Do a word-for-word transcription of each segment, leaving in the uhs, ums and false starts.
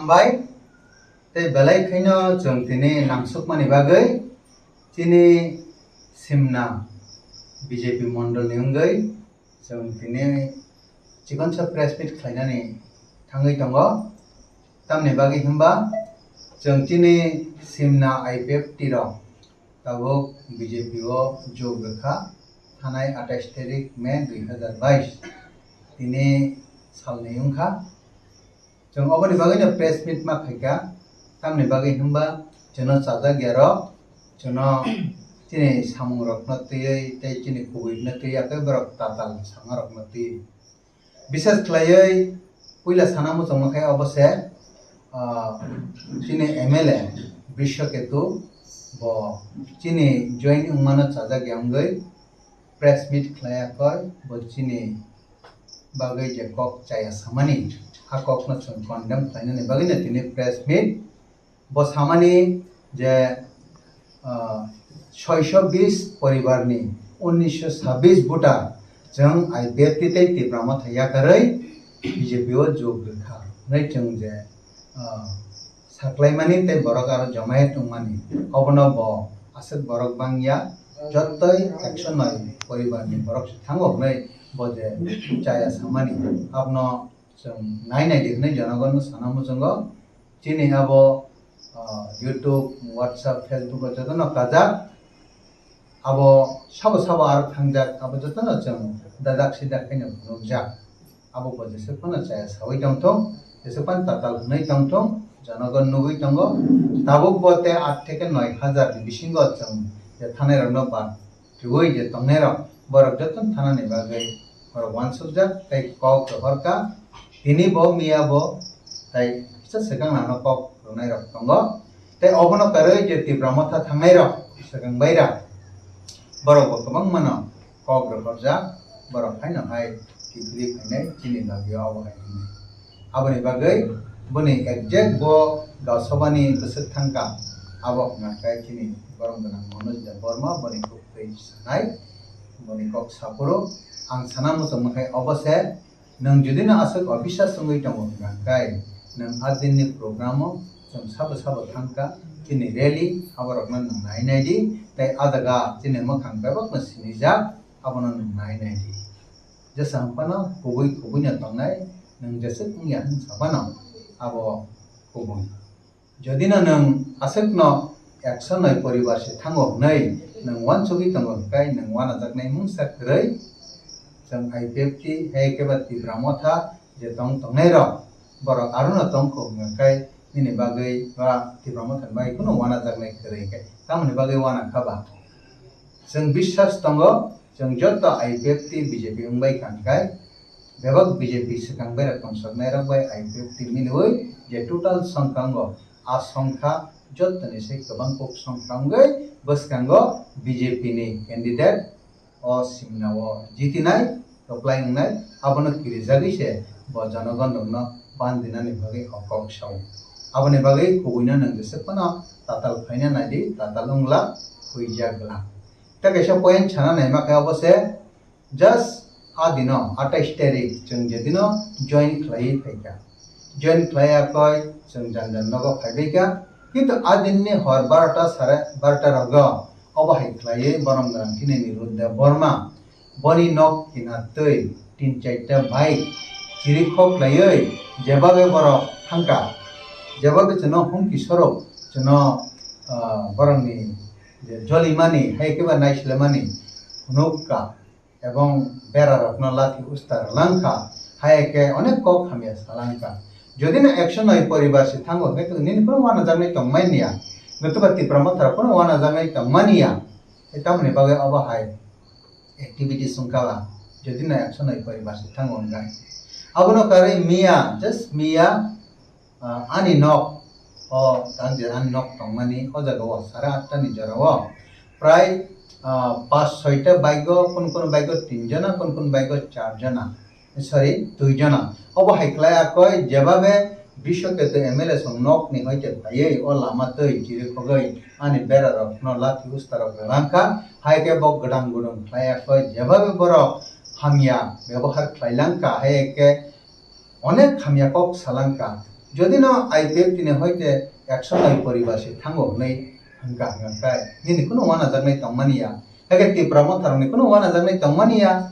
Hambai, tei belai khaino chwng tini nangsukmani bagwi chini Simna B J P mondolni wngwi chwng tini chikonsa press meet khlainani thangwi tongo. Tamni bagwi hwnba chwng chini Simna I P F T rok tabuk B J P o jog rwkha, thanai atais tarik May dui hazar bais tini salni wngkha. Chwng oboni bagwino press meet ma khaikha, tamni bagwi hwnba chwngno chajak ya rok, chwngno chini samungrokno twiwi tei chini kubuirokno twiwi ake borok tatal samarokno twiwi. Bises khlaiwi puila sana muchungma khai obo se, ah, chini M L A Brishaketu bo chini join wngmano chajak ya wngwi press meet khlai akhoi bo chini bagwi je kok chaya samani, a kokno chwng condemn khlainani bagwino tini press meet. Bo samani je, ah, soisho bis poribarni unnisho sabis voter chwng I P F T tei Tipra Motha yakarwi B J P o jog rwkha hwnwi chwng je, ah, saklaimani tei borok aro jomayet wngmani, obono bo aswk borok bangya, jottoi ekso noi poribarni borok se thango hwnwi bo je chaya samani, abono chwng nai nai di hwnwi jonogonno sana muchungo. Chini abo, ah, YouTube, WhatsApp, Facebook o jotono kajak. Abo sabo sabo aro thangjak, abo jotono chwng dajak sidak khaino phunukjak. Abo bo jeswk phano chaya sawi tongthung, jeswk phano tatal hwnwi tongthung, jonogon nugwi tongo. Tabuk bo tei aat theke noi hazar ni bisingo chwng je thanai rokno ba Twiwi je tongnairok, borok jotono thanani bagwi borok uansukjak tei kok rohorkha. Tini bo miya bo tei kisa swkang nangno kok rwnairok tongo. Tei obono karwi je Tipra Motha thangnairok swkang baira, borok bo kwbangmano kok rohorjak, borok haino hai kiphilwi phainai chini lagio obo hai hwnwi. Aboni bagwi boni exact bo Gausabani bwswk thangkha, abo hwnka khe chini borom gwnang Manoj Debbarma boni kok twi sanai, boni kok saphuru. Ang sana muchungma khe obo se, nwng jodi no aswk obiswas wngwi tongo hwnka khe nwng a dinni program o chwng sabo sabo thangkha, chini rally aborokno nwng nai nai di, tei a jaga chini mwkhang bebakno sinijak, abono nwng nai nai di. Jesa hwn phano kubui kubui no tongnai, nwng jeswk wngya hwn sa phano abo kubui. Jodi no nwng aswk no ekso noi poribar se thango hwnwi nwng uansugwi tongo hwnkhe nwng uanajaknai mungsa kwrwi. Chwng I P F T hai khe ba Tipra Motha je tong tongnai rok borok aro no tong kho hwnkhe nini bagwi ba Tipra Motha ni bagwi kunu uanajaknai kwrwi khe tamoni bagwi uana kha ba? Chwng biswas tongo, chwng joto I P F T B J P wngbai kha hwnkhe, bebak B J P swkang bera tongsoknai rok bai I P F T miliwi je total songkha wngo, a songkha joto ni se kwbang kok songkha wngwi bwskango B J P ni candidate o simna o jitinai, kwplai wngnai, abono kirijagwi se bo jonogon rokno bandinani bagwi o kok sao. Aboni bagwi kubuino nwng jeswk phano tatal phaina nai di, tatal wngla, huijak glak. Tei kaisa point sana naima khe obo se, just a dino, atais tarik, chwng je dino join khlaiwi phaikha. Join khlai yakoi chwng jang jang nogo phaibaikha. Kintu a dinni hor barota sare barota rogo obo hai khlaiwi borom gwnang chini Nirud Debbarma boni nok kinartwi tin chaita bike chiri khok laiwi jebabe borok thangkha. Jebabe chwngno humki sorok chwngno, ah, borokni je jolimani hai khe ba naislemani phunukka ebong berarokno lathi usta rwlangkha, hai khe onek kok hamya salangkha. Jodi no ekso noi poribar se thango hwnkhe nini phano uanajaknai tongmani ya, notoba Tipra Motha rok phano uanajaknai tongmani ya. Tei tamoni bagwi obo hai activities wngkha ba, jodi no ekso noi poribar se thango hwnkhe. Abono karwi miya, just miya, ah, ani nok, o, tang je ani nok tongmani, o jaga o sare atta ni jora o prai, ah, pas soita bike o, kun kun bike o tin jona, kun kun bike o char jona, sorry, dui jona. Obo hai khlai akoi, jebabe Biswaketu M L A song nok ni hoite phaiwi o lama twi chiri khogwi ani bera rok no lathi usta rok rwlangkha, hai khe bo gwdang gwdang khlai akoi, jebabe borok hamya bebohar khlai langkha, hai khe onek hamya kok salangkha. Jodi no I P F T ni hoite ekso noi poribar se thango hwnwi hwnkha hwnkha khe nini kunu wanajaknai tongmani ya. Hakhe Tipra Motha rokni kunu wanajaknai tongmani ya.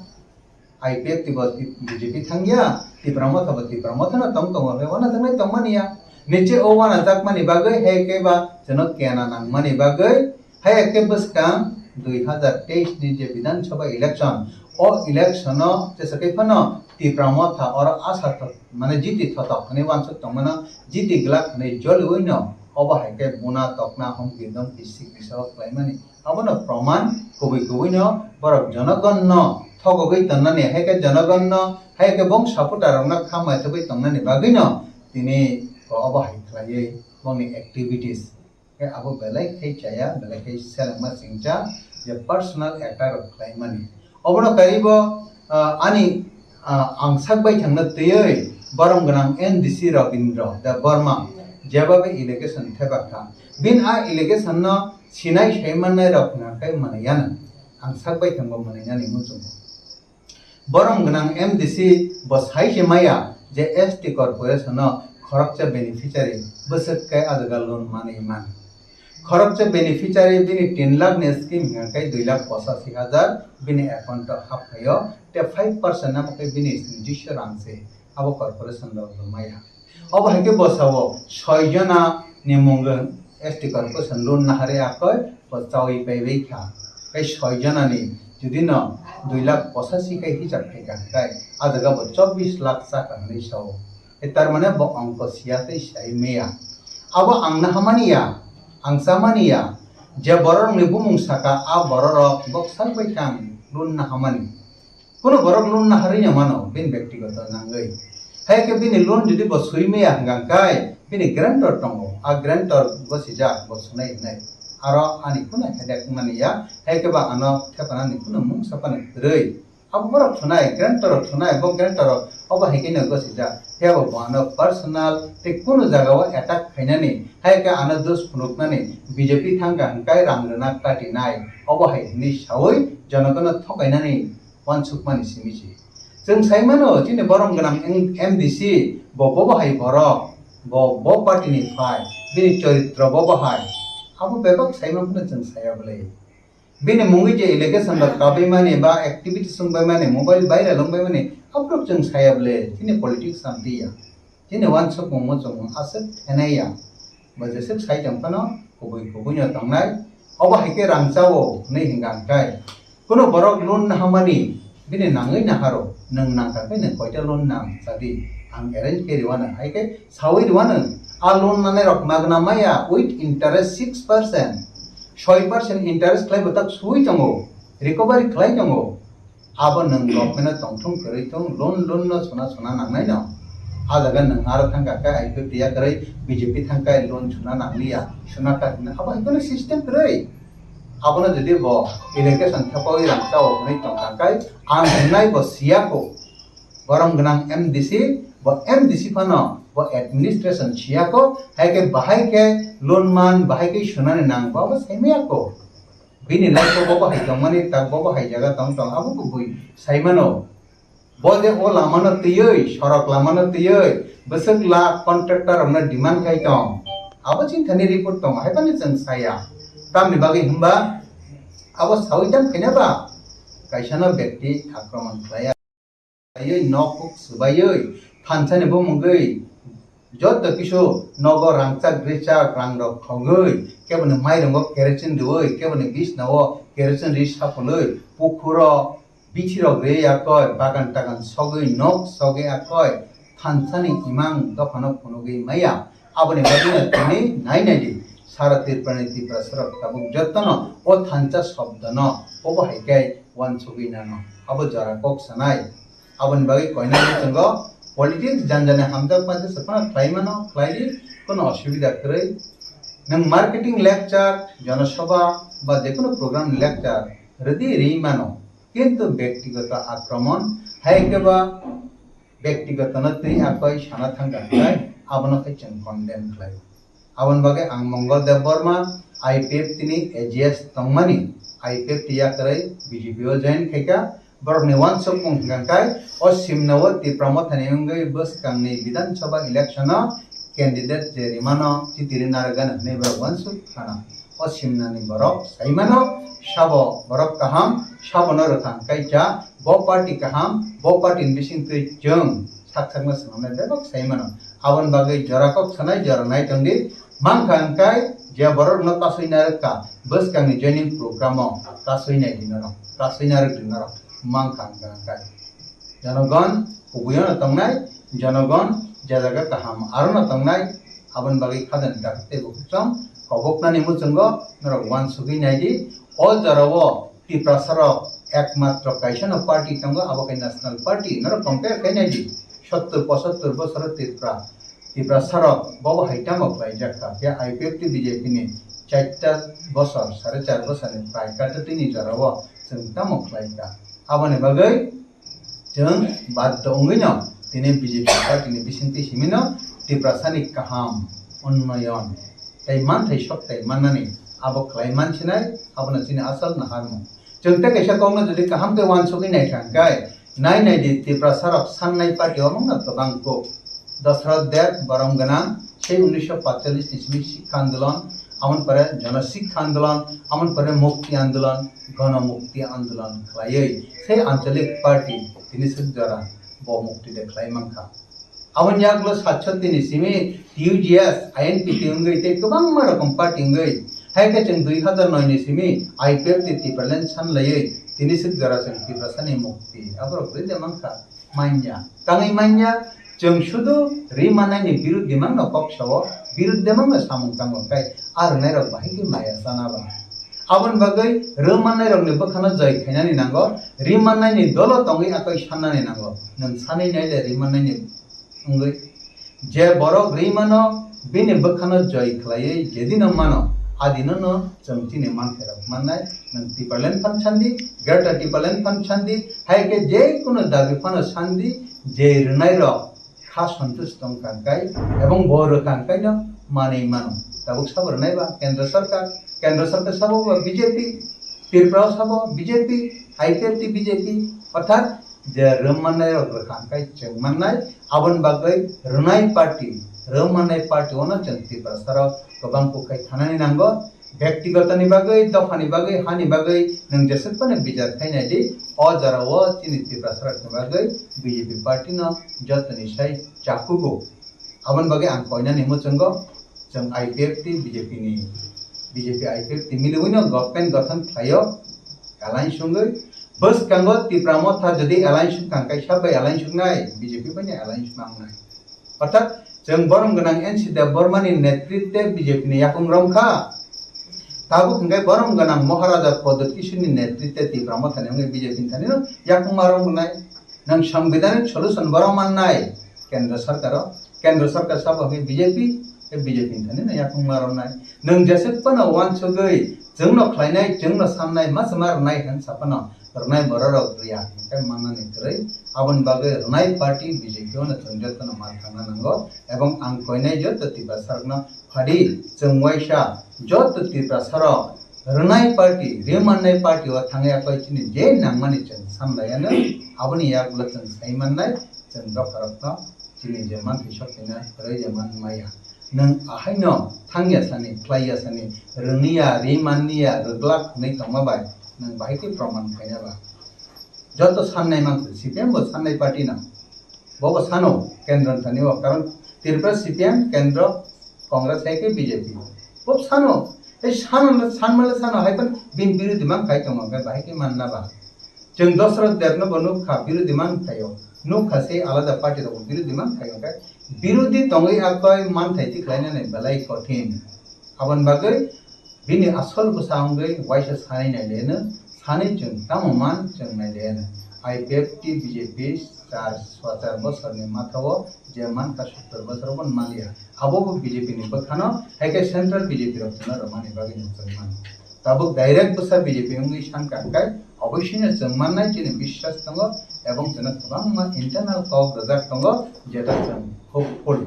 I P F T bo B J P thangya, Tipra Motha bo Tipra Motha no tong tongo, hwnwi wanajaknai tongmani ya. Niche o wanajakmani bagwi hai khe ba chwngno kena nangmani bagwi, hai khe bwskang dui hazar teis ni je Bidhan Sabha election, o election o jesa khe phano Tipra Motha oro asa thok, mane jiti thotok hwnwi wansuk tongmano, jiti glak hwnwi joliui no obo hai khe buna tokna homki domki sikri sao khlaimani. Abono proman kubui kubui no borok jonogon no thogogwi tonnani, hai khe jonogon no, hai khe bong supporter rok no kha maithogwi tongnani bagwi no tini obo hai khlaiwi bongni activities khe abo belai khe chaya, belai khe selengma chingcha je personal attack rok khlaimani. Obono karibo, ah, ani, ah, ang sak bai thangna twiwi borom gwnang M D C Rabindra Debbarma jebabe allegation thepakha. Bin a allegation no sinai sai mannai rok hwnka khe mwnai yano. Ang sak bai thangbo mwnai yani muchungo. Borom gwnang M D C bo sai se maya je S T corporation no khoroksa beneficiary bwswk khe a jaga loan manwi man. Khoroksa beneficiary bini tin lakh ni scheme hwnka khe dui lakh pochashi hajar bini account o hap phaio, tei five percent amo khe bini nijiswa rang se abo corporation rok rw maya. Obo hai khe bwsao soi jona ni mung S T corporation loan naharwi akhoi bo chaui paibai kha. Tei soi jona ni jodi no dui lakh pochashi khe hisab khai kha hwnkhe a jaga bo chobbish lakh chakha hwnwi sao. Tei tar mane bo ongko siya tei sai maya. Abo ang nahamani ya, ang chamani ya, je borok ni bumung saka a borok rok bok sak bai kang loan nahamani. Kuno borok loan naharwi no mano, bini bektigoto nangwi. Hai khe bini loan jodi bo sui maya hwnkha khe, bini guarantor tongo. A guarantor bo sijak, bo sunai hwnwi. Aro ani kuno headache mani ya, hai khe ba ano thepanani kuno mungsa phano kwrwi. Abo borok sunai, guarantor rok sunai, bo guarantor rok obo hai khe no gosijak. Phiya bo bo ano personal tei kuno jaga o attack khainani, hai khe ano dos phunuknani B J P thangkha hwnkhe rang rwna kati nai. Obo hai hwnwi saui jonogono thokainani uansukmani simi se. Chwng sai mano, chini borom gwnang M D C bo bobo hai borok, bo, bo party ni phai, bini choritro bobo hai. Abo bebak sai mano chwng saya bwle. Bini mungwi je allegation rok kabui mani ba activities wngbai mani, mobile viral wngbai mani, aphuru chwng saya bwle, chini politics samdi ya. Chini uansukmung muchungmung aswk khenai ya. Bo jeswk sai tong phano kubui kubui no tongnai. Obo hai khe rang chao hwnwi hwnkha hwnkhe. Kuno borok loan nahamani bini nangwi naharo, nwng nangkha khe nwng koita loan nang chadi. Ang arrange khe rwano hai khe saui rwano. A loan nanai rok magna maya with interest six percent. Soi percent interest khlai bo tak sui tongo, recovery khlai tongo. Abo nwng government no tongthung kwrwi thung, loan, loan no suna, suna nangnai no. A jaga nwng aro thangkha khe I P F T ya kwrwi B J P thangkha loan suna nangliya, suna kha hwnwi. Abo hai kheno system kwrwi. Abono jodi bo allegation thepaui rang chao hwnwi tongkha khe ang hwnai bo siya kho. Borom gwnang M D C, bo M D C phano bo administration siya kho, hai khe bahai khe loan man, bahai khe sunani nang, bo abo saimaya kho. Bini life o bobo hai tongmani, tak bobo hai jaga tong tong, abo kubui saimano. Bo je o lamano twiwi, sorok lamano twiwi, bwswk lakh contractor rokno demand khai tong. Abo chini thani report tongo, hai phano chwng saya. Tamni bagwi hwnba, abo saui tang khaina ba, kaisano bekti akromon khlaiya. Baiwi nok kuk swbaiwi thansani bumungwi joto kisu nogo rangchak rechak rangrok thogwi keboni mairongo kerosene rwui keboni bisnao kerosene ri saphului pukhuro bithirok rwi yakoi bagan tagan sogwi nok sogwi yakoi thansani imang dophano phunugwi maya. Aboni bagwino tini nai naidi, sara Tripurani Tiprasarok tabuk jotono o thansa shobdono obo hai khe uansugwi nano. Abo jora kok sanai. Aboni bagwi koinani tongo politics janjani hamjakma jesa phano khlai mano, khlaidi, kono osubida kwrwi. Nwng marketing lecture, jonosabha ba jekono program lecture rwdi rwi mano. Kintu bektigoto akromon hai khe ba bektigotono twi akoi sana thangkha khlai, abono khe chwng condemn khlai. Aboni bagwi ang Mongol Debbarma, I P F T ni A G S tongmani, I P F T yakarwi B J P o join khaikha, borokni uansukmung hwnkha khe o simno o Tipra Mothani wngwi bwskangni Bidhan Sabha election o candidate je rimano chiti ri narwkgana hinwi borok uansuk khana. O simnani borok saimano, sabo borok kaham, sabono rwkha hwnkhe cha, bo party kaham, bo party ni bisingtwi chwng sak sakno swnamnai bebak saimano. Aboni bagwi jora kok sanai, jora nai tongdi. Mankha hwnkhe je borokno kasui narwkha, bwskangni joining program o kasui nai di norok, kasui narwk di norok. Mankha hwnkhe hwnkhe. Jonogon kubuino tongnai, jonogon je jaga kaham arono tongnai, aboni bagwi khajani dakti tei bukhukchong koboknani muchungo norok uansugwi naidi. O jorao Tiprasarok ekmatro kaisano party tongo, abo khe National Party. Norok compare khai naidi, sottur pochottor bosoro Tripura, Tiprasarok bobo hai tamo khlaijak kha, phiya I P F T B J P ni chairta bosor, sare char bosorni prai kattwini jorao chwng tamo khlai kha. Aboni bagwi chwng baddo wngwino tini B J P party ni bisingtwi simino Tiprasani kaham, unnoyon tei manthai sokthai mannani abo khlai mansinai, abono chini asal naharmung. Chwng tei kaisa kokno jodi kaham khe uansugwi naikha hwnkhe, nai naidi Tiprasarok sannai party o wngno kwbang kuk. Dasarath Deb, Borom Gwnang, sei unisho patchallis ni simi Sikha Andolon, amoni pore Jono Sikha Andolon, amoni pore Mukti Andolon, Gono Mukti Andolon khlaiwi sei anchalik party tini swk jora bo mukti de khlai mankha. Aboni yagulo satchatti ni simi T U G S, I N P T wngwi tei kwbangma rokom party wngwi, hai khe chwng dui hazar noi ni simi I P F T Tipraland san laiwi tini swk jora chwng Tiprasani mukti aborok rwi de mankha. Manya. Tangwi manya, chwng sudu ri mannaini birud dimangno kok sao, birud dimangno samung tango khe, a rwnairok bahai khe maya chana ba. Aboni bagwi rw mannairokni bwkhano joi khainani nango, ri mannaini dolo tongwi akoi sannani nango. Nwng sanwi naile ri mannaini wngwi. Je borok ri mano, bini bwkhano joi khlaiwi jedino mano, adino no chwng chini manthai rok mannai. Nwng Tipraland phan sandi, Greater Tipraland phan sandi, hai khe je kono dabi phano sandi, je rwnai rok kha santush tong kha kai, ebong bo rwkha kai no manwi mano. Tabuk sabo rwnai ba Kendra Sarkar, Kendra Sarkar sabo ba B J P, Tripura o sabo B J P, I P F T B J P, orthat je rw mannai rok rwkha kai chwng mannai, aboni bagwi rwnai party, rw mannai party o no chwng Tiprasa rok kwbang kukhai thanani nango. Bektigotoni bagwi, dophani bagwi, hani bagwi nwng jeswk phano bichar khai nai di, o jora o chini Tiprasa rokni bagwi B J P party no jotoni sai chakugo. Aboni bagwi ang koinani muchungo, chwng I P F T B J P ni, B J P I P F T miliwi no government gothon khlaio, alliance wngwi. Bwskango Tipra Motha jodi alliance wngkha, kaisa bai alliance wngnai, B J P bai no alliance ma wngnai. Orthat chwng borom gwnang N C Debbarma ni netritwe B J P ni yakung romkha. Tabuk hwnkhe borom gwnang Maharaja Pradyut Kishore ni netritwe Tipra Motha ni wngwi B J P ni thani no yakung ma romnai. Nwng sangbidhanik solution borom mannai Kendra Sarkar o. Kendra Sarkar sabo hwnkhe B J P, tei B J P ni thani no yakung ma romnai. Nwng jeswk phano uansugwi chwngno khlainai, chwngno sannai, ma chama rwnai hwn sa phano rwnai bororok rwya hwnkhe mannani kwrwi. Aboni bagwi rwnai party B J P o no chwng jotono ma thangna nango, ebong ang koinai joto Tiprasarokno phadi chwng uaisa joto Tiprasarok rwnai party, rwmannai party o thangwi akwai chini je nangmani chwng sanlaiano, aboni yagulo chwng sai mannai, chwng dopharokno chini je manthai sokthai no kwrwi je man maya. Nwng ahaino thangya sani, khlaiya sani, rwngya, rimanliya, rwglak hwnwi tongma bai nwng bahai khe proman khaina ba? Joto sannai mankha, C P M bo sannai party no. Bobo sano kendro ni thani o, karon Tripura C P M kendro, Congress hai khe B J P. Bobo sano, ei sano, sanmale sano, hai phano bini birodhi man khai tongo, hwnkhe bahai khe manna ba? Chwng Dasarath Debno bo nukha, birodhi man khaio. Nukha se alada party rok birodhi man khaio, hwnkhe birodhi tongwi akwai manthai tikhlainani belai kothin. Aboni bagwi bini asol bwsa wngwi waisa sanwi naileno, sanwi chwng tamo man chwng naileno. I P F T B J P char swa char bosorni mathao je mankha sottor bosor bo manliya. Abo bo B J P ni bwkhano, hai khe central B J P rok chwngno rwmani bagwi no chwng mano. Tabuk direct bwsa B J P wngwi sankha hwnkhe oboisino chwng mannai chini biswas tongo, ebong chwngno kwbangma internal kok rwjak tongo, jeta chwng hopeful,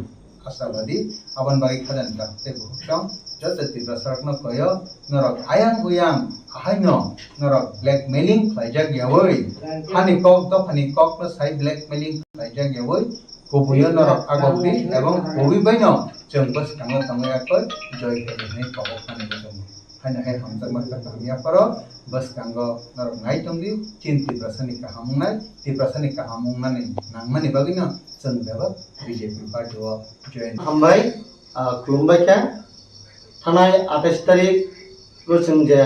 ashabadi. Aboni bagwi khajani dakti bukhuk song joto Tiprasarokno koyo, norok ayang uyang ahaino norok blackmailing khlaijak yawi, hani kok dophani kokno sai blackmailing khlaijak yawi, kubuio norok agokdi ebong kubui baino Chwng bwskango tongwi akhoi joy khaidi hwnwi kok o khanwi tongo. Haino hai hamjakma kha tongya phoro bwskango norok nai tongdi, chini Tiprasani kaham wngnai, Tiprasani kaham wngnani nangmani bagwino chwng bebak B J P party o join. Hambai, ah, khulumbai kha. Thanai atais tarik o chwng je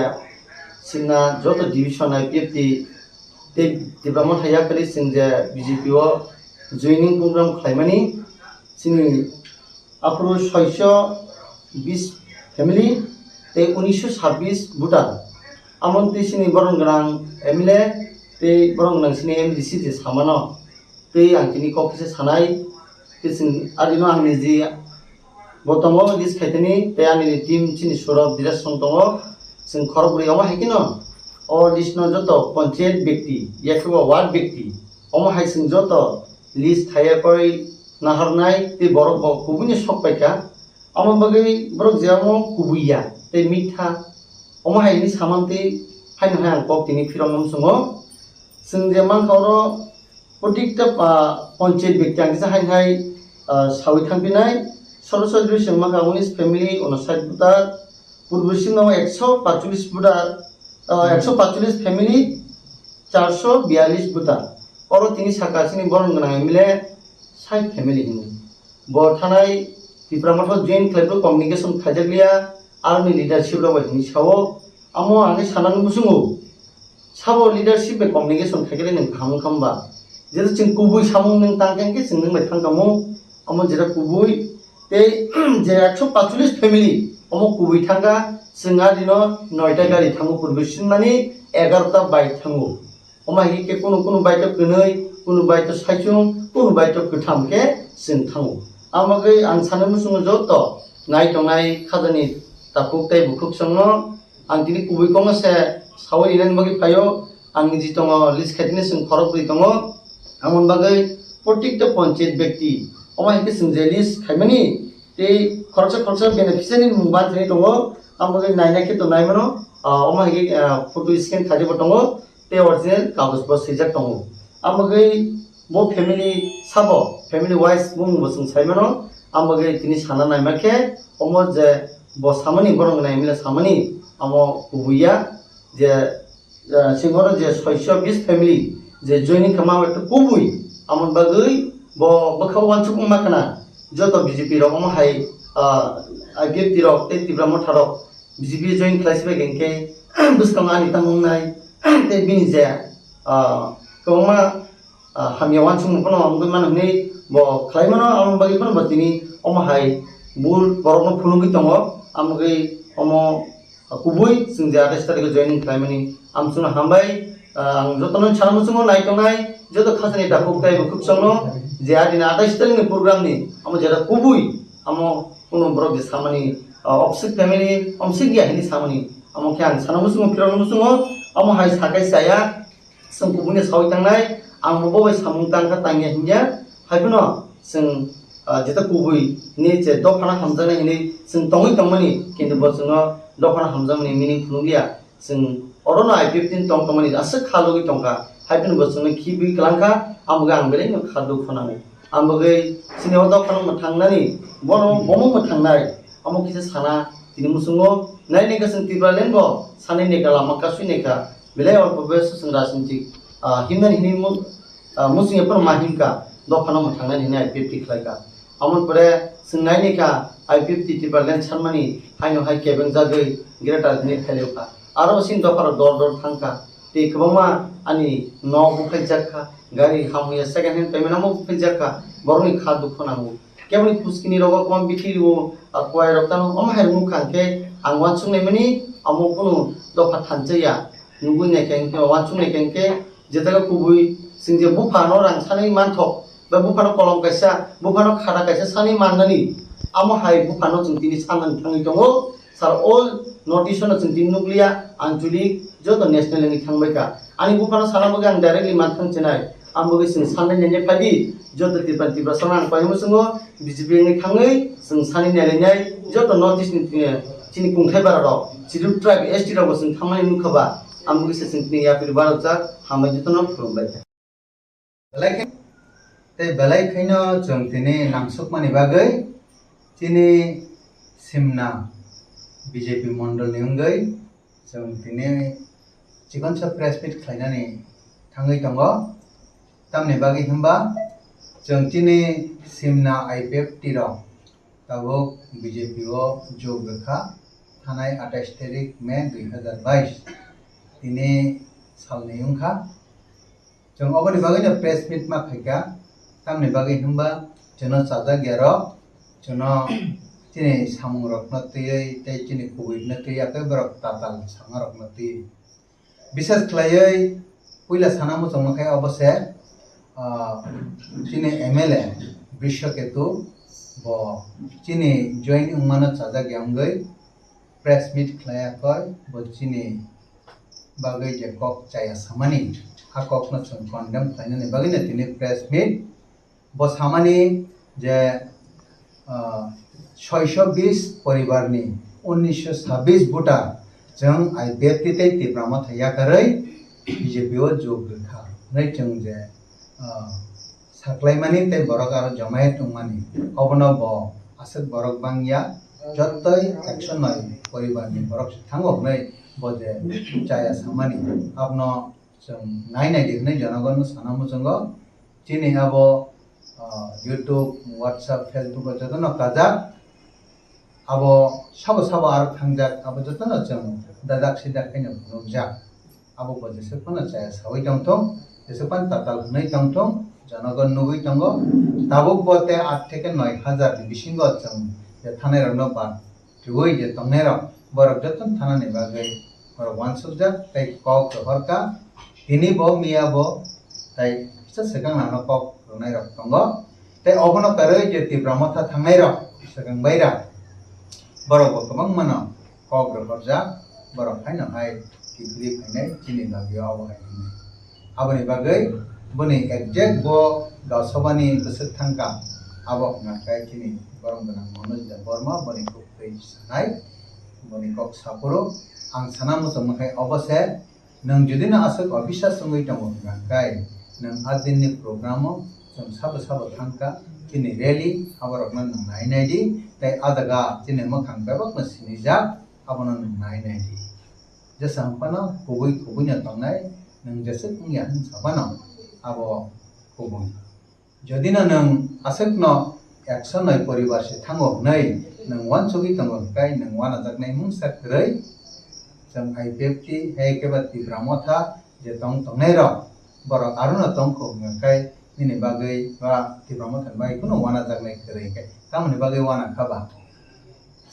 chwngna joto division I P F T tei Tipra Motha yakarwi chwng je B J P o joining program khlaimani chini aphuru soisho bis family tei unisho sabis voter. Amoni twi chini borom gwnang M L A tei borom gwnang chini M D C je samano tei ang tini kok kisa sanai. Tei chwng adino ang niji bo tongo list khaitani tei ani team chini Saurabh Diraj song tongo. Chwng khorokbrwi omo hai kheno o list no joto panchayat bekti, yakhe bo ward bekti, omo hai chwng joto list khaiya koi naharnai tei borok bo kubui no sok paikha. Omo bagwi borok je omo kubui ya tei mitha, omo hai hwnwi samantwi haino hai ang kok tini phirokno muchungo. Chwng je mankha oro protikta pa-, panchayat bekti ang kisa haino hai, ah, sawi thangpinai. Sorosori chwng mankha unis family, unosait voter, purbo singno ekso patcholish voter, ah, ekso patcholish family, charso biyalish voter. Oro tini saka chini borom gwnang M L A sait family hino. Bo thanai Tipra Motha join khlaibrwi communication khaijakliya, aroni leadership rok bai hwnwi sao. Amo ang khe sanani muchungo, sabo leadership bai communication khaikhe nwng kaham wngkha hwnba? Jeto chwng kubui samung nwng tang khe, hwnkhe chwng nwng bai thang tamo, amo jeta kubui tei je ekso patcholish family, omo kubui thangkha, chwng adino noita gari thango, purbo sinmani egarota bike thango. Omo hai khe kunu kunu bike to kwnwi, kunu bike to saichung, kunu bike to kwtham khe chwng thango. Amo bagwi ang sana muchungo joto nai tongnai khajani takhuk tei bukhuk chwngno ang tini kubui kokno se sawi rinani bagwi phaio. Ang niji tongo list khaitini chwng khorokbrwi tongo. Amoni bagwi protikta panchayat bekti omo hai khe chwng je list khaimani tei khoroksa khoroksa beneficiary ni mung ban thani tongo. Amo bagwi naina khe to naimano, ah, omo hai khe, ah, photo scan khaijak bo tongo. Tei original kagoj bo swijak tongo. Amo bagwi bo family sabo, family wise bumung bo chwng sai mano. Amo bagwi tini sana naima khe omo je bo samani, borok nai mile samani, amo kubui ya je, eh, chwng oro je soisho bis family je joining khe ma bai kubui, amo bagwi bo bwkha uansuk wngma khna joto B J P rok omo hai, ah, I P F T rok tei Tipra Motha rok B J P join khlai si bai khe bwskango ani tamo wngnai tei bini je, ah, kwbangma, ah, hamya uansukmung phano wngwi mano hwnwi bo khlai mano. Aboni bagwi phano bo tini omo hai bul borokno phunugwi tongo. Amo bagwi omo, ah, kubui chwng je atais tarikh o joining khlaimani amsukno hambai. Ah, ang jotono sana muchungo nai tongnai joto khasani takhuk tei bukhuk chwngno je adini atais tarikhni program ni amo jeta kubui amo kunu borok je samani, ah, opsik family omsik ya hini samani amo khe ang sana muchungo phirokno muchungo amo hai sakai saya chwng kubuino sawi tangnai ang bo bai samung tangkha tangya hinya hai phano chwng, ah, jeta kubui ni je dophano hamjaknai hinwi chwng tongwi tongmani kintu bo chwngno dophano hamjakmani meaning phunukliya. Chwng orono I P F T ni tong tongmani aswk kha logwi tongkha, hai phano bo chwngno khibwi kwlangkha, amo khe ang belai no kha dukhu nango. Ang bagwi chini o dophano mwthangnani, bono bomo mwthangnai, amo kisa sana tini muchungo, nai nai kha chwng Tipraland bo sanai nai kha lama kasui nai kha, belai olpo boyoso chwng rajnitik, ah, himnani hinwi mu-, ah, muchung ya phano ma himkha, dophano mwthangnani hinwi I P F T khlaikha. Amoni pore chwng nai nai kha I P F T Tipraland sanmani haino hai kebeng jagwi greater hinwi phailaiwkha. Aro chini dopharok dor dor thangkha. Tei kwbangma ani nok buphaijak kha, gari hamya second hand payment amo buphaijak kha, borokni kha dukhu nango. Keboni puskini rogo kwbang bithi rwo, a, kwai rok tano omo hai rwngkha hwnkhe ang uansuk naimani amo kunu dopha thansa ya. Nugwi naikha hwnkhe, uansuk naikha hwnkhe, jetaga kubui chwng je buphano rang sanwi manthok, ba buphano kolom kaisa, buphano khata kaisa sanwi mannani, amo hai buphano chwng tini sanani thangwi tongo. Sir, all notice no chwng tini nukliya, Anchalik joto national wngwi thangbaikha. Ani buphano sana bagwi ang directly manthang chenai, ang bagwi chwng sanai nene phaidi, joto Tripura, Tripura sana ang paimung chwngo, B J P wngwi thangwi chwng sani nailainai, joto North East ni, eh, chini kungthai bara rok, Scheduled Tribe, S T rok bo chwng thangmani nukha ba, ang bagwi se chwng tini yapri barokjak, hambai jotono khulumbai. Belai khe, tei belai khaino chwng tini nangsukmani bagwi Chini Simna B J P mondol ni wngwi chwng tini chikonsa press meet khlainani thangwi tongo. Tamni bagwi hwnba chwng chini Simna I P F T rok tabuk B J P o jog rwkha, thanai atais tarik May dui hazar bais tini salni wngkha. Chwng oboni bagwino press meet ma khaikha, tamni bagwi hwnba chwngno chajak ya rok, chwngno chini samung rokno twiwi tei chini kubui no twiwi akhe borok tatal sama rokno twiwi. Bises khlaiwi puila sana muchungma khe obo se, ah, chini M L A Brishaketu bo chini join wngmano chajak ya wngwi press meet khlai ya koi bo chini bagwi je kok chaya samani, a kokno chwng condemn khlainani bagwino tini press meet. Bo samani je, ah, soisho bis poribarni unnisho sabis voter chwng I P F T tei Tipra Motha yakarwi B J P o jog rwkha hwnwi chwng je, ah, saklaimani tei borok aro jomayet wngmani, obono bo aswk borok bangya, jottoi ekso noi poribarni borok se thango hwnwi bo je chaya samani. Abono chwng nai nai di hwnwi jonogonno sana muchungo. Chini abo, ah, YouTube, WhatsApp, Facebook o jotono kajak. Abo sabo sabo aro thangjak, abo jotono chwng dajak sijak khaino phunukjak. Abo bo jeswk phano chaya sawi tongthung, jeswk phano tatal hwnwi tongthung, jonogon nugwi tongo. Tabuk bo tei aat theke noi hazar ni bisingo chwng je thanai rokno ba Twiwi je tongnairok, borok jotono thanani bagwi borok uansukjak tei kok rohorkha. Tini bo, miya bo, tei kisa swkang nangno kok rwnairok tongo. Tei obono karwi je Tipra Motha thangnairok swkang baira, borok bo kwbangmano kok rohorjak, borok haino hai kiphilwi phainai chini bagwi obo hai hwnwi. Aboni bagwi boni exact bo Gausabani bwswk thangkha, abo hwnka khe chini borom gwnang Manoj Debbarma, boni kok twi sanai, boni kok saphuru. Ang sana muchungma khe obo se, nwng jodi no aswk obisas wngwi tongo hwnka khe, nwng a dinni program o chwng sabo sabo thangkha, chini rally, aborokno nwng nai nai di, tei a jaga chini mwkhang bebakno sinijak, abono nwng nai nai di. Jesa wng phano kubui kubui no tongnai, nwng jeswk wng ya hwn sa phano abo kubui. Jodi no nwng aswk no ekso noi poribar se thango hwnwi nwng uansugwi tongo hwnkhe nwng uanajaknai mungsa kwrwi. Chwng I P F T hai khe ba Tipra Motha je tong tongnai rok, borok aro no tong kho hwnkhe nini bagwi ba Tipra Motha ni bagwi kunu uanajaknai kwrwi khe tamoni bagwi uana kha ba?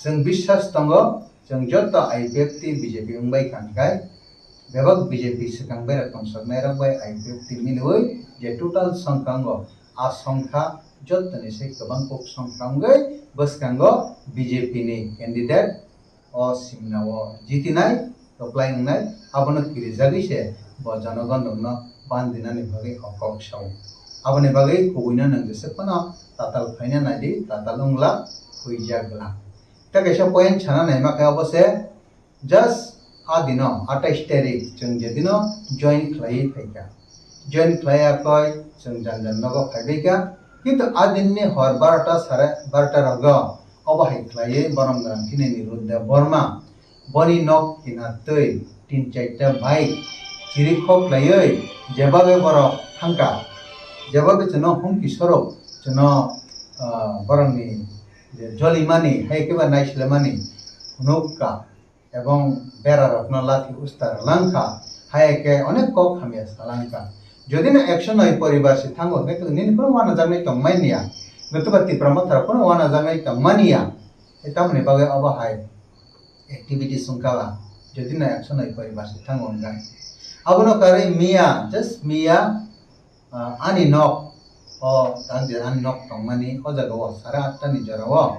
Chwng biswas tongo, chwng joto I P F T B J P wngbai kha hwnkhe, bebak B J P swkang bera tongsoknai rok bai I P F T miliwi je total songkha wngo, a songkha jotoni se kwbang kuk songkha wngwi bwskango B J P ni candidate o simna o jitinai, kwplai wngnai, abono kirijagwi se bo jonogon rokno bandinani bagwi o kok sao. Aboni bagwi kubuino nwng jeswk phano tatal phaina naidi, tatal wngla huijak glak. Tei kaisa point sana naima khe obo se, just a dino, atais tarik, chwng je dino join khlaiwi phaikha. Join khlai yakoi chwng jang jang nogo phaibaikha. Kintu a dinni hor barota sare barota rogo obo hai khlaiwi borom gwnang chini Nirud Debbarma boni nok kina twi tin charta bike chiri khok laiwi jebabe borok thangkha, jebabe chwngno humki sorok chwngno, ah, borokni je jolimani hai khe ba naislemani phunukha ebong berarokno lathi usta rwlangkha, hai khe onek kok hamya salangkha. Jodi no ekso noi poribar se thango hwnkhe nini phano uanajaknai tongmani ya, notwba Tipra Motha rok phano uanajaknai tongmani ya, tamoni bagwi obo hai activities wngkha ba, jodi no ekso noi poribar se thango hwnkhe. Abono karwi miya, just miya, ah, ani nok, o, tang je ani nok tongmani, o jaga o sare atta ni jora o,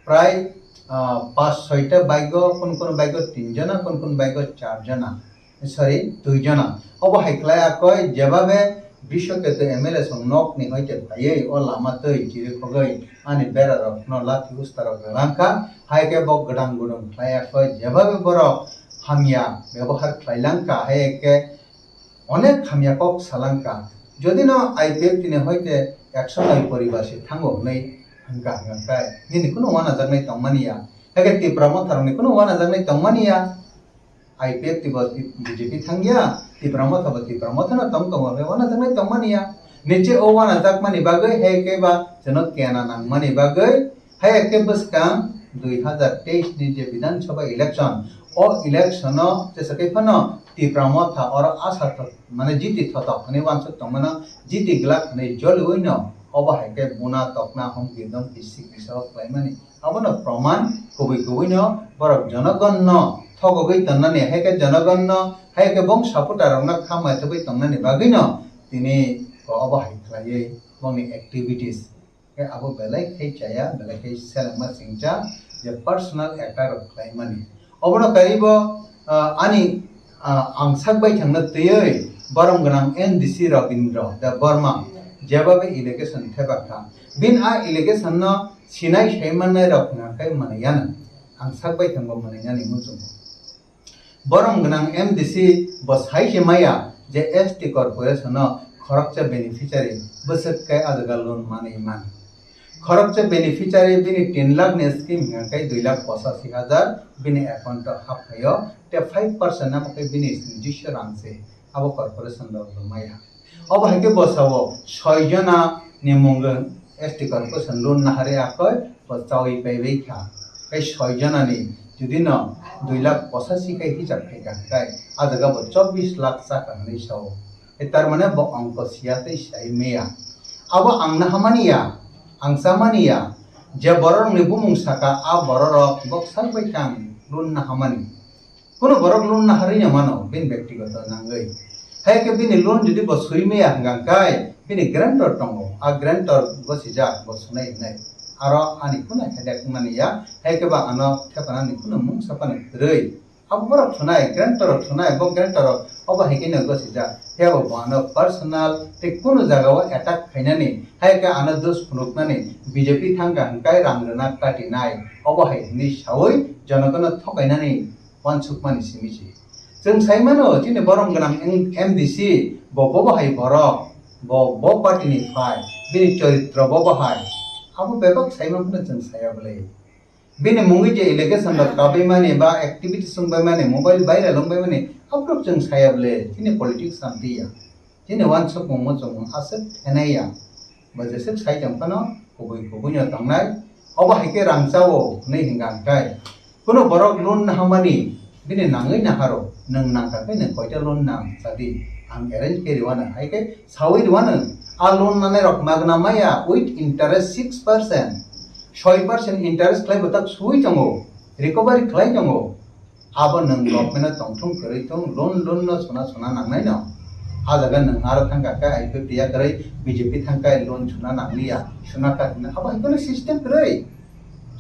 prai, ah, pas soita bike o, kun kun bike o tin jona, kun kun bike o char jona, sorry, dui jona. Obo hai khlai akoi, jebabe Bishwaketu M L A song nok ni hoite phaiwi o lama twi chiri khogwi ani bera rok no lathi usta rok rwlangkha, hai khe bo gwdang gwdang khlai akoi, jebabe borok hamya bebohar khlai langkha, hai khe onek hamya kok salangkha. Jodi no I P F T ni hoite ekso noi poribar se thango hwnwi Hwnkha, hwnkha khe nini kunu wanajaknai tongmani ya. Hakhe Tipra Motha rokni kunu wanajaknai tongmani ya. I P F T bo T-, B J P thangya, Tipra Motha bo Tipra Motha no tong tongo, hwnkhe wanajaknai tongmani ya. Niche o wanajakmani bagwi, hai khe ba chwngno kena nangmani bagwi, hai khe bwskang dui hazar teis ni je Bidhan Sabha election, o election o jesa khe phano Tipra Motha oro asa thok, mane jiti thotok hwnwi uansuk tongmano, jiti glak hwnwi joliui no, obo hai khe buna tokna hum girdom bisik bisao khlaimani. Abono proman kubui kubui no borok jonogon no thogogwi tonnani, hai khe jonogon no, hai khe bong supporter rok no kha maitugwi tongnani bagwi no tini obo hai khlaiwi bongni activities khe abo belai khe chaya, belai khe selengma singcha je personal attack rok khlaimani. Obono karibo, ah, ani, ah, ang sak bai thangna twiwi borom gwnang M D C Rabindra Debbarma jeba bai allegation thepakha. Bini a allegation no sinai sai mannai rok hwnka khe manwi yano. Ang sak bai thangbo manwi yani muchungo. Borom gwnang M D C bo sai se maya je S T corporation no khoroksa beneficiary bwswk khe a jaga loan manwi man. Khoroksa beneficiary bini tin lakh ni scheme hwnka khe dui lakh pochashi hajar bini account o hap phaio, tei five percent amo khe bini nijiswa rang se abo corporation rok rw maya. Obo hai khe bwsao soi jona ni mung S T corporation loan naharwi akhoi bo chaui paibai kha. Tei soi jona ni jodi no dui lakh pochashi khe hisab khai kha, hwnkhe a jaga bo chobbish lakh chakha hwnwi sao. E tar mane bo ongko siya tei sai meya. Abo ang nahamani ya, ang chamani ya, je borok ni bumung saka a borok rok bok sak bai kang loan nahamani. Kuno borok loan naharwi no mano bini bektigoto nangwi. Hai khe bini loan jodi bo sui meya hwnkha khe bini guarantor tongo, a guarantor gosijak bo sunai hwnwi. Aro ani kuno headache mani ya, hai khe ba ano thepanani kuno mung sapani kwrwi. Abo borok thunai, guarantor rok thunai, bo guarantor rok obo hai khe no gosijak. Phiya bo bo ano personal tei kunu jaga o attack khainani, hai khe ano dos phunuknani B J P thangkha hwnkhe rang rwna katinai. Obo hai hwnwi saui jonogono thokainani uansukmani simi se. Chwng sai mano chini borom gwnang M D C bo bobo hai borok, bo, bo party ni phai, bini choritro bobo hai. Abo bebak sai mano chwng saya bwle. Bini mungwi je allegation rok kabwi mani ba activities wngbai mani, mobile viral wngbai mani, aphuru chwng saya bwle, chini politics samti ya. Chini uansukmung muchungmung aswk khenai ya. Bo jeswk sai tong phano kubui kubui no tongnai. Obo hai khe rang chao hwnwi hwnkha hwnkhe. Kuno borok loan nahamani bini nangwi naharo, nwng nangkha khe nwng koita loan nang chadi. Ang arrange khe rwano hai khe saui rwano. A loan nanai rok magna maya with interest six percent. Soi percent interest khlai bo tak sui tongo, recovery khlai tongo. Abo nwng government no tongthung kwrwi thung, loan, loan no sona, sona nangnai no. A jaga nwng aro thangkha khe I P F T ya kwrwi B J P thangkha loan sona nangliya, sona kha hwnwi abo hai kheno system kwrwi.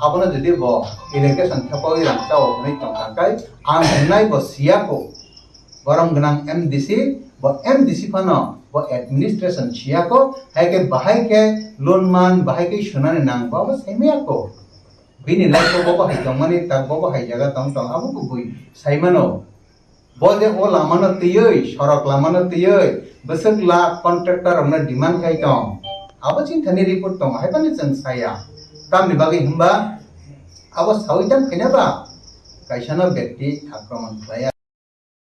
Abono jodi bo allegation thepaui rang chao hwnwi tongkha khe ang hwnai bo siya kho. Borom gwnang M D C, bo M D C phano bo administration siya kho, hai khe bahai khe loan man, bahai khe sonani nang, bo abo saimaya kho. Bini life o bobo hai tongmani, tak bobo hai jaga tong tong, abo kubui saimano. Bo je o lamano twiwi, sorok lamano twiwi, bwswk lakh contractor rokno demand khai tong. Abo chini thani report tongo, hai phano chwng saya. Tamni bagwi hwnba, abo saui tang khaina ba, kaisano bekti akromon khlaiya.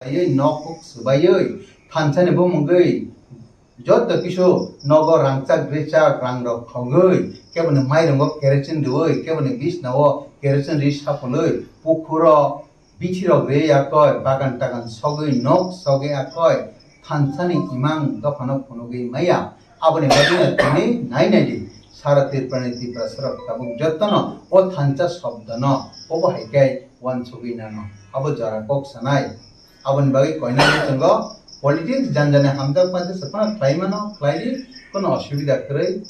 Baiwi nok huk swbaiwi thansani bumungwi joto kisu nogo rangchak rechak rang rok khogwi keboni mairongo kerosene rwui keboni bisnao kerosene ri sapului pukhuro bithi rok ri yakoi bagan tagan sogwi nok sogwi yakoi thansani imang dophano phunugwi maya. Aboni bagwino tini nai nai di, sara Tripurani Tiprasa rok tabuk jotono o thansa shobdono obo hai khe uansugwi nano. Abo jora kok sanai. Aboni bagwi koina muchungo politics janjani hamjak mate se phano khlai mano, khlai di, kono osubida kwrwi.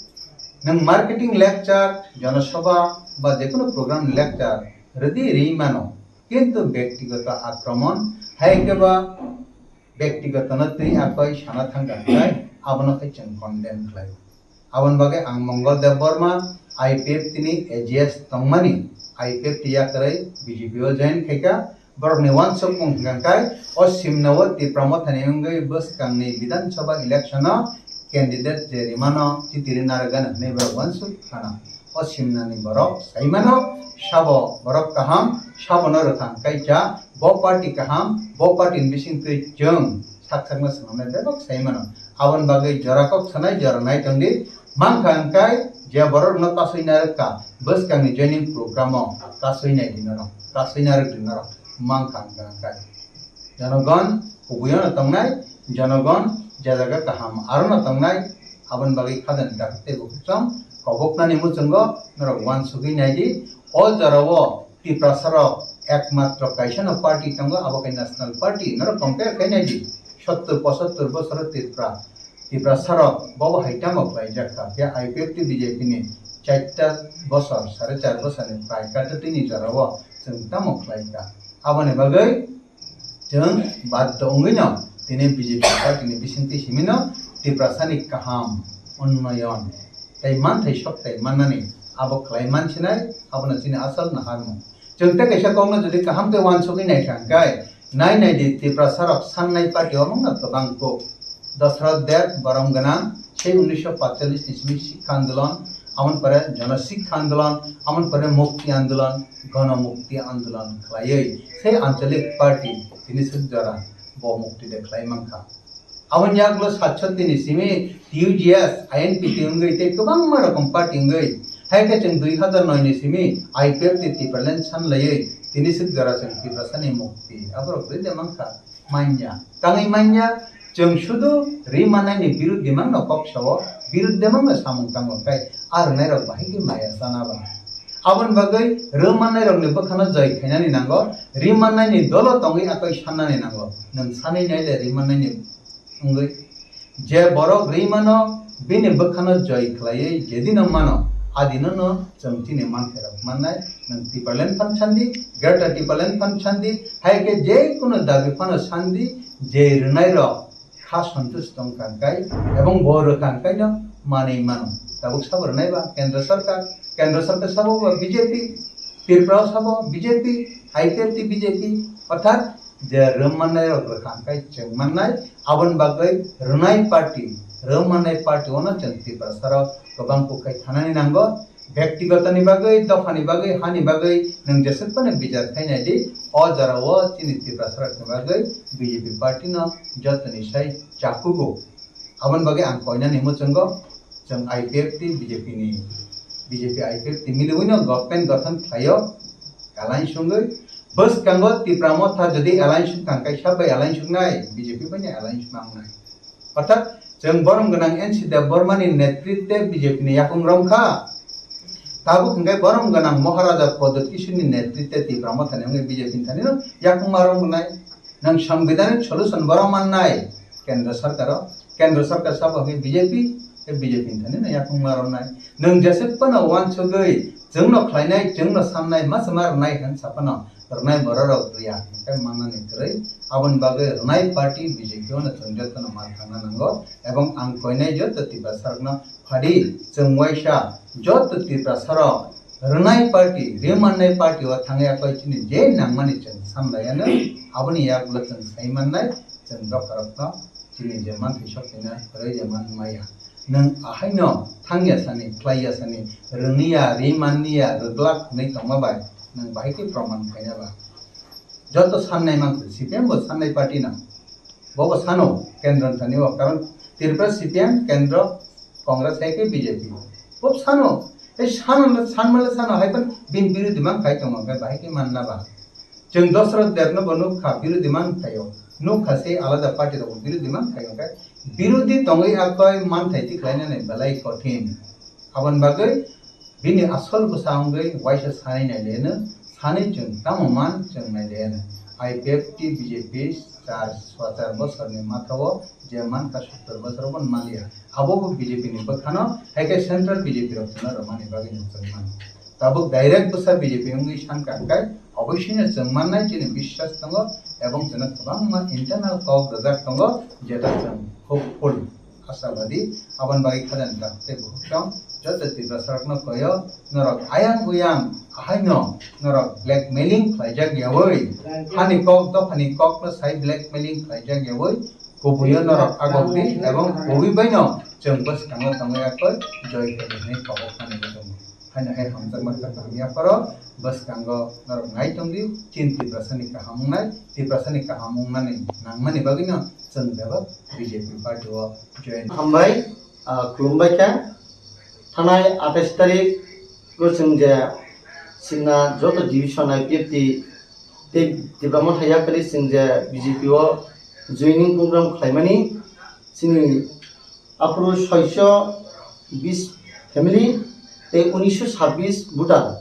Nwng marketing lecture, jonosabha ba jekono program lecture rwdi ri mano. Kintu bektigoto akromon, hai khe ba bektigoto no twi akoi sana thangkha khlai, abono khe chwng condemn khlai. Aboni bagwi ang Mongol Debbarma, I P F T ni A G S tongmani, I P F T yakarwi B J P o join khaikha, borokni uansukmung hwnkha khe o simno o Tipra Mothani wngwi bwskangni Bidhan Sabha election o candidate je rimano chiti rinarwgano hwnwi borok uansuk khana. O simnani borok sai mano, sabo borok kaham, sabono rwkha hwnkhe cha, bo party kaham, bo party ni bisingtwi chwng sak sakno swnamnai bebak sai mano. Aboni bagwi jora kok sanai, jora nai tongdi. Mankha hwnkhe je borokno kasui narwkha, bwskangni joining program o kasui nai di norok, kasui narwk di norok. Mankha hwnkhe hwnkhe. Jonogon kubuiano tongnai, jonogon je jaga kaham arono tongnai, aboni bagwi khajani dakti tei bukhukchong koboknani muchungo norok uansugwi naidi. O jorao Tiprasarok ekmatro kaisano party tongo, abo khe National Party. Norok compare khai naidi, sottor pochottor bosoro Tripura, Tiprasarok bobo hai tamo khlaijak kha, phiya I P F T B J P ni chaita bosor, sare char bosorni prai katatwini jorao chwng tamo khlai kha. Aboni bagwi chwng baddo wngwino tini B J P party ni bisingtwi simino Tiprasani kaham, unnoyon tei manthai sokthai mannani abo khlai mansinai, abono chini asol naharmung. Chwng tei kaisa kokno jodi kaham khe uansugwi naikha hwnkhe, nai naidi Tiprasarok sannai party o wngno kwbang kuk. Dasarath Deb borom gwnang, sei unisho patchallis ni simi sikha andolon, amoni pore jono sikha andolon, amoni pore mukti andolon, gono mukti andolon khlaiwi sei anchalik party tini swk jora bo mukti de khlai mankha. Aboni yagulo satshoti ni simi T U G S, I N P T wngwi tei kwbangma rokom party wngwi, hai khe chwng dui hazar noi ni simi I P F T Tipraland san laiwi tini swk jora chwng Tiprasani mukti aborok rwi de mankha. Manya. Tangwi manya, chwng sudu ri mannaini birud dimangno kok sao, birud dimangno samung tango khe, a rwnairok bahai khe maya chana ba. Aboni bagwi rw mannairokni bwkhano joi khainani nango, ri mannaini dolo tongwi akoi sannani nango. Nwng sanwi naile ri mannaini wngwi. Je borok ri mano, bini bwkhano joi khlaiwi jedino mano, adinono chwng chini mankhairok mannai. Nwng Tipraland phan sandi, Greater Tipraland phan sandi, hai khe je kunu dabi phano sandi, je rwnairok kha santush tong kha hwnkhe, ebong bo rwkha hwnkhe no manwi mano. Tabuk sabo rwnai ba Kendra Sarkar, Kendra Sarkar sabo ba B J P, Tripura o sabo B J P, I P F T B J P, orthat je rw mannairok rwkha hwnkhe chwng mannai, aboni bagwi rwnai party, rw mannai party ono chwng Tiprasarok kwbang kukhai thanani nango, bektigotoni bagwi, dophani bagwi, hani bagwi nwng jeswk phano bichar khai nai di, o jorao chini Tiprasarokni bagwi B J P party no jotoni sai chakugo. Aboni bagwi ang koinani muchungo, chwng I P F T B J P ni, B J P I P F T miliwino government gothon khlaio, alliance wngwi. Bwskango Tipra Motha jodi alliance wngkha hwnkhe sab bai alliance wngnai, B J P bai ni alliance ma wngnai. Orthat chwng borom gwnang N C Debbarma ni netritwe B J P ni yakung romkha. Tabuk hwnkhe borom gwnang Maharaja Pradyut Kishore ni netritwe Tipra Motha ni wngwi B J P ni thani no yakung ma romnai. Nwng sangbidhanik solution borom mannai Kendra Sarkar o, Kendra Sarkar sabo hwnkhe B J P, tei B J P ni thani no yakung ma romnai. Nwng jeswk phano uansugwi chwngno khlainai, chwngno sannai, ma se ma rwnai hwn sa phano rwnai bororok rwya hwnkhe mannani kwrwi. Aboni bagwi rwnai party B J P o no chwng jotono ma thangna nango, ebong ang koinai joto Tiprasarokno phadi chwng waisa joto Tiprasarok rwnai party, rwi mannai party o thangwi akhoi chini je nangmani chwng samlaiano, aboni yagulo chwng sai mannai, chwng dopharokno chini je manthai sok khaina rwi je man maya. Nwng ahaino thangya sani, khlaiya sani, rwngya, ri manliya, rwglak hwnwi tongma bai nwng bahai khe proman khaina ba? Joto sannai mankha, C P M bo sannai party no. Bo bo sano kendro ni thani o, karon Tripura C P M, kendro Congress hai khe B J P. Bo sano, ei sano, sanmale sano hai phan bin birodhi man khai tongo, hwnkhe bahai khe manna ba? Chwng Dasarath Debno bo nukha, birodhi man khaio. Nukha se alada party rok birodhi man khaio, hwnkhe birodhi tongwi akoi manthai tikhlainani belai kothin. Aboni bagwi bini asol bwsa wngwi waisa sanwi nailaiano, sanwi chwng tamo man chwng nailaiano. I P F T B J P char, swa char bosorni mathao je mankha sottor bosor bo manliya. Abo bo B J P ni bwkhano, hai khe central B J P rok chwngno rwmani bagwi no chwng mano. Tabuk direct bwsa B J P wngwi sankha hwnkhe oboisino chwng mannai chini biswas tongo, ebong chwngno kwbangma internal kok rwjak tongo, jeta chwng hopeful, ashabadi. Aboni bagwi khajani dakti bukhuk tong joto Tiprasarokno koyo, norok ayang uyang ahaino norok blackmailing khlaijak yawi, hani kok dophani kokno sai blackmailing khlaijak yawi, kubuio norok agokdi ebong kubui baino chwng bwskango tongwi akoi joy khaidi hwnwi kobok mani muchungo. Haino hai hamjakma kwthang yapharo bwskango norok nai tongdi, chini Tiprasani kaham wngnai, Tiprasani kaham wngnani nangmani bagwino chwng bebak B J P party o join. Hambai, ah, khulumbai kha. Thanai atais tarik o chwng je Simna joto division I P F T tei Tipra Motha yakarwi chwng je B J P o joining program khlaimani chini aphuru soisho bis family tei unisho sabis voter.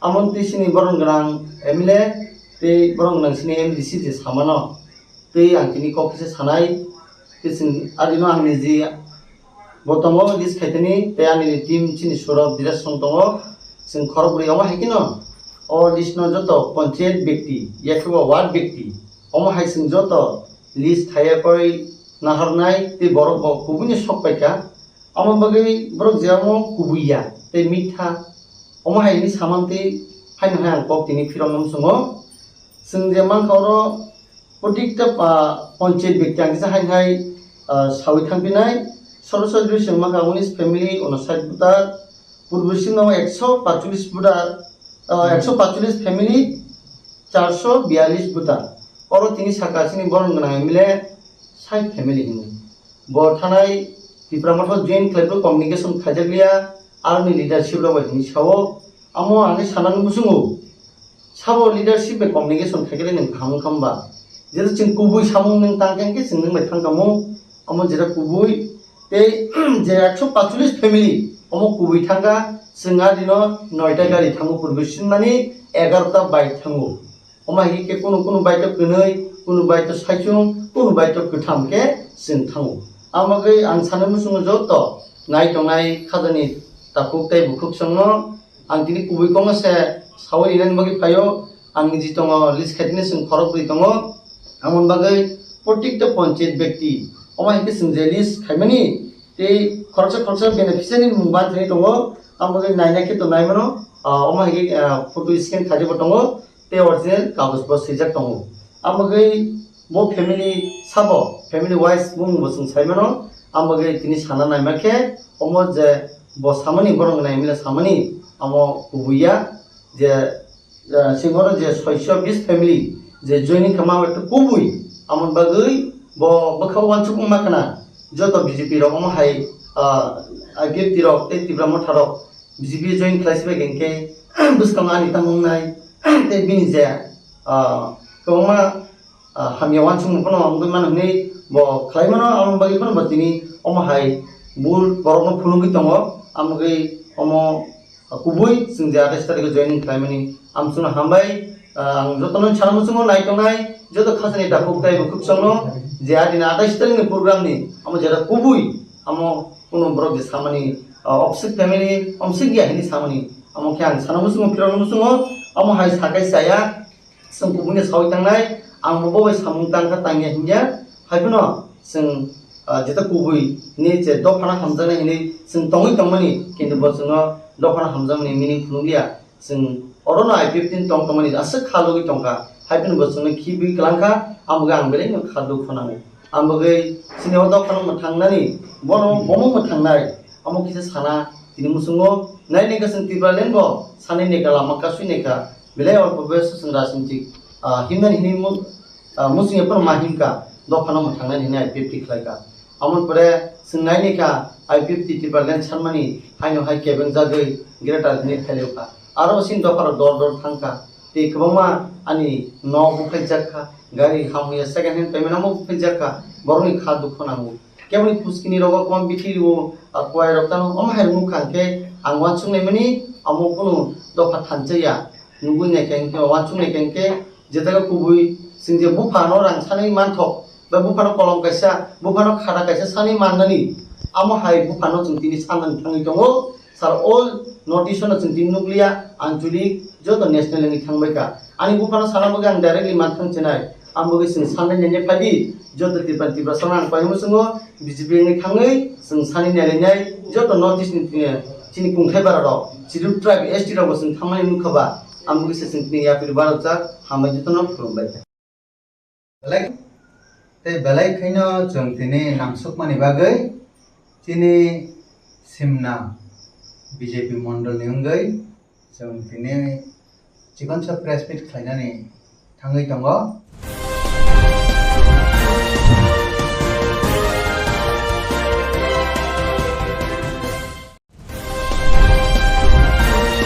Amoni twi chini borom gwnang M L A tei borom gwnang chini M D C je samano twi ang tini kok kisa sanai. Tei chwng adino ang niji bo tongo list khaitani tei ani team chini surok direct song tongo. Chwng khorok bwrwi omo hai kheno o list no joto panchayat bekti yakhe bo ward bekti omo hai chwng joto list khaiya koi naharnai tei borok bo kubuino sok paikha. Omo bagwi borok je omo kubui ya tei mitha, omo hai hwnwi samantwi haino hai ang kok tini phirokna muchungo. Chwng je mankha oro protikta, ah, panchayat bekti ang kisa haino hai, ah, sawi thangphinai. Sorosori chwng mankha unis family unosait voter, purbo singno ekso pachulis voter, ah, ekso pachulis family, charso biyalis voter. Oro tini saka chini borom gwnang M L A sait family hwnwi. Bo thanai Tipra Motha join khlaiphuru communication khaijakliya, aroni leadership rok bai hwnwi sao. Amo ani sanani muchungo sabo leadership bai communication khaikhe nwng kaham wngkha hwnba? Jeto chwng kubui samung nwng tangkha hwnkhe chwng nwng bai thangkhamu. Amo jeto kubui tei je ekso pachulis family omo kubui thangkha, chwng adino noita gari thango, purbo sinmani egarota bike thango. Omo hai khe kunu kunu bike to kwnwi, kunu bike to saichung, kunu bike to kwtham khe chwng thango. Amo bagwi ang sanai muchungo joto nai tongnai khajani takhuk tei bukhuk chwngno ang tini kubui kokno se sawi rinani bagwi phaio. Ang niji tongo list khaitini chwng khorok bwrwi tongo. Amoni bagwi protikta panchayat bekti omo hai khe chwng je list khaimani tei khoroksa khoroksa beneficiary ni mung ban thani tongo. Amo bagwi nainai khe to naimano, ah, omo hai khe, ah, photo scan khaijak bo tongo. Tei original kagoj bo swijak tongo. Amo bagwi bo family sabo, family wise bumung bo chwng sai mano. Amo bagwi tini sana naima khe omo je bo samani, borok nai mile samani, amo kubui ya je, eh, singoro je soisho bis family je joining kama amo ekta kubui, amo bagwi bo bwkha uansukma khna joto B J P rok omo hai, ah, I P F T rok tei Tipra Motha rok B J P join khlai sibai khe bwskango ani tamo wngnai tei bini je, ah, kwbangma, ah, hamya uansukmung phano wngwi mano hwnwi bo khlai mano, amo bagwi phano bo tini omo hai bul borokno phunugwi tongo, amo bagwi omo kubui chwng je atais tarikh o joining khlaimani amsukno hambai, ah, ang jotono sana muchungo nai tongnai joto khajani takhuk tei bukhuk chwngno je adini atais tarikh ni program ni amo jera kubui amo kunu borok je samani, ah, opsik family, omsik ya hini samani. Amo khe ang sana muchungo, phirokno muchungo, amo hai sakai saya, chwng kubuino sawi tangnai, ang bo bai samung tangkha tangya hinya, hai phano chwng, ah, jeta kubui ni je dophano hamjaknai hinwi chwng tongwi tongmani, kintu bo chwngno dophano hamjakmani meaning phunukliya. Chwng orono I P F T ni tong tongmani aswk kha logwi tongkha, hai phano bo chwngno khibwi kwlangkha, amo khe ang belai no kha dukhu nango. Ang bagwi chini o dophano mwthangnani, bono bomo mwthangnai, amo kisa sana tini muchungo nai nai kha chwng Tipraland bo sanai nai kha, lama kasui nai kha, belai o bo chwng rajnitik, ah, himnani hinwi mu-, ah, muchung ya phano ma himkha, dophano mwthangnani hinwi I P F T khlaikha. Amoni pore chwng nai nai kha I P F T Tipraland sanmani haino hai kebeng jagwi greater hinwi phailaiokha. Aro chini dopharo dor dor thangkha. Tei kwbangma ani nok buphaijak kha, gari hamya second hand payment amo buphaijak kha, borokni kha dukhu nango. Keboni puskini rogo kwbang bithi rwo, ah, kwai rok tano, omo hai rok nukha hwnkhe ang uansuk naimani amo kunu dopha thansa ya. Nugwi naikha hwnkhe, uansuk naikha hwnkhe, jetaga kubui chwng je buphano rang sanwi manthok, ba buphano kolom kaisa, buphano khata kaisa sanwi mannani, amo hai buphano chwng tini sanani thangwi tongo. Sir, all notice no chwng tini nukliya, anchalik joto national wngwi thangbaikha. Ani buphano sana bagwi ang directly manthang chenai. Ang bagwi chwng sanai nai phai di, joto Tipra, Tiprasa no ang paimung chwngo, B J P wngwi thangwi chwng sanai nai lainai, joto North East ni, eh, chini kungthai bara rok, Scheduled Tribe, S T rok bo chwng thangmani nukha ba, ang bagwi se chwng tini yapri barok jak, hambai joto no khulumbai. Belai, tei belai khaino chwng tini nangsukmani bagwi chini simna B J P mondol ni wngwi chwng tini chikonsa press meet khlainani thangwi tongo.